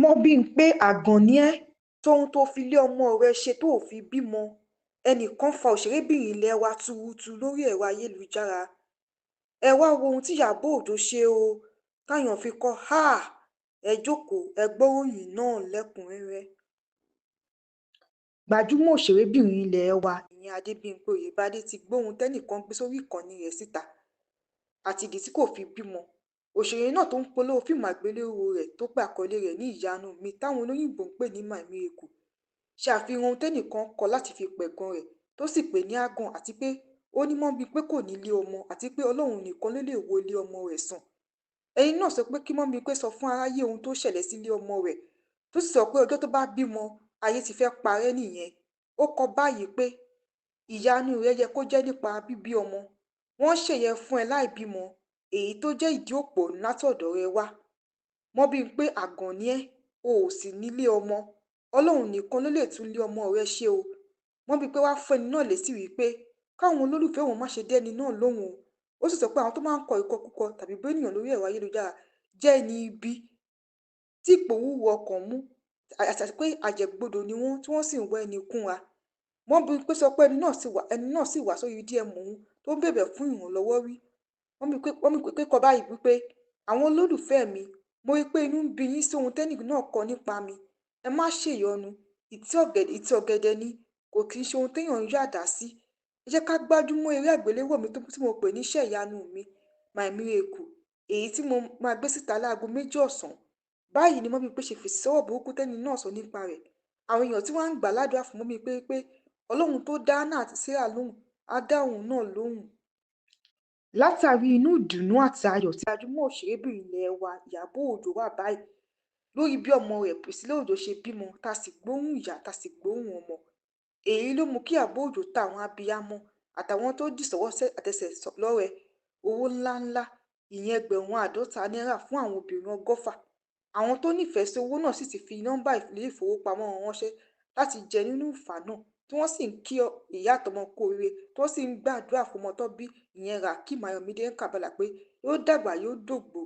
Mobimpe àgàn ni ẹ́, sóhun tó fi ilé ọmọ rẹ ṣe tó ò fi bímọ, ẹnìkan fa òṣèrébìnrin ilé wa tuurutu lórí ẹ̀rọ ayélujára. Ẹ wáá wo ohun tí Ìyábọ̀ Ọjọ́ ṣe ọ́ táwọn èèyàn fi kó háà ẹ jókòó ẹ gbọ́ròyìn náà lẹ́kùn-ún-rẹ́rẹ́. Gbajúmọ̀ òṣèrébìnrin ilé wa ìyẹn Adébímpé Oyèbádé ti gbóhun tẹ́nìkan gbé sórí ìkànnì rẹ̀ síta àti ìdí tí kò fi bímọ. Òṣèré náà tó ń polówó fíìmù àgbéléwò rẹ̀ tó pe àkọlé rẹ̀ ní Ìyanu Mi táwọn olóyìnbó ń pè ní My Miracle, ṣe àfihàn ohun tẹ́nìkan kọ láti fi pẹ̀gàn rẹ̀ tó sì pè é ní àgàn àti pé ó ní Mobimpe kò nílé ọmọ àti pé Ọlọ́run nìkan ló lè wo ilé ọmọ rẹ̀ sàn. Ẹni náà sọ pé kí Mobimpe sọ fún aráyé ohun tó ṣẹlẹ̀ sílé ọmọ rẹ̀, tó sì sọ pé ọjọ́ tó bá bímọ ayé ti fẹ́ẹ́ parẹ́ nìyẹn. Ó kọ báyìí pé ìyanu rẹ yẹ kó jẹ́ nípa bíbí ọmọ, wọ́n ṣèyẹ fún ẹ láì bímọ, èyí tó jẹ́ ìdí òpònú látọ̀dọ̀ rẹ wá. Mobimpe àgàn ni ẹ́, o ò sì nílé ọmọ, Ọlọ́run nìkan ló lè tún ilé ọmọ rẹ ṣe o. Mobimpe wàá fún ẹni náà lésì wí pé káwọn olólùfẹ́ òun má ṣe dá ẹni náà lóhùn o. Ó sì sọ pé àwọn tó máa ń kọ ìkọkúkọ tàbí bú ènìyàn lórí ẹ̀rọ ayélujára jẹ́ ẹni ibi tí ìpòrúru ọkàn mú àti pé àjẹgbọdọ ni wọ́n, tí wọ́n sì ń wá ẹni kúnra. Mobimpe sọ pé ẹni náà sì wá sórí DM òun tó ń bẹ̀bẹ̀ fún ìrànlọ́wọ́ rí. Mobimpe kọ báyìí wípé àwọn olólùfẹ́ mi, mo rí i pé inú ń bí yín sí ohun tẹ́nì náà kọ nípa mi, ẹ má ṣèyọnu, ìtì ọ̀gẹ̀dẹ̀ ni, kò kì í ṣe ohun téèyàn ń yọ àdá sí. Ẹ jẹ́ ká gbájú mọ́ eré àgbéléwò mi tí mo pè ní Iṣẹ́ Ìyanu Mi, My Miracle, èyí tí mo máa gbé síta láago 2 ọ̀sán. Báyìí ni Mobimpe ṣe fèsì sọ́rọ̀ burúkú tẹ́ni náà sọ nípa rẹ̀. Àwọn èèyàn tí wọ́n ń gbà ládùúrà fún Mobimpe pé Ọlọ́run tó dá Hánà àti Sarah lóhùn á dá òun náà lóhùn. Látàrí inú ìdùnnú àti ayọ̀ tí gbajúmọ̀ òṣèrébìnrin ilé wa Ìyábọ̀ Ọjọ́ wà báyìí lórí bí ọmọ rẹ̀ Priscilla Ọjọ́ ṣe bímọ tá sì gbóhùn ìyá tá sì gbóhùn ọmọ. Èyí ló mú kí Ìyábọ̀ Ọjọ́ ta àwọn abiyamọ àtàwọn tó dì sọ́wọ́ àtẹsẹ̀ lọ́rẹ owó ńláńlá, ìyẹn ẹgbẹ̀rún 50 náírà fún àwọn obìnrin 100. Àwọn tó nífẹ̀ẹ́ sí owó náà sì ti fi nọ́ńbà ilé ìfowópamọ́ wọn ránṣẹ́ láti jẹ nínú ìfà náà, tí wọ́n sì ń kí ìyá àtọmọ kú oríire, tí wọ́n sì ń gbàdúrà fọ́mọ tó bí, ìyẹn Rakim Ayọ̀mídé Kabala, pé yóò dàgbà yóò dògbó.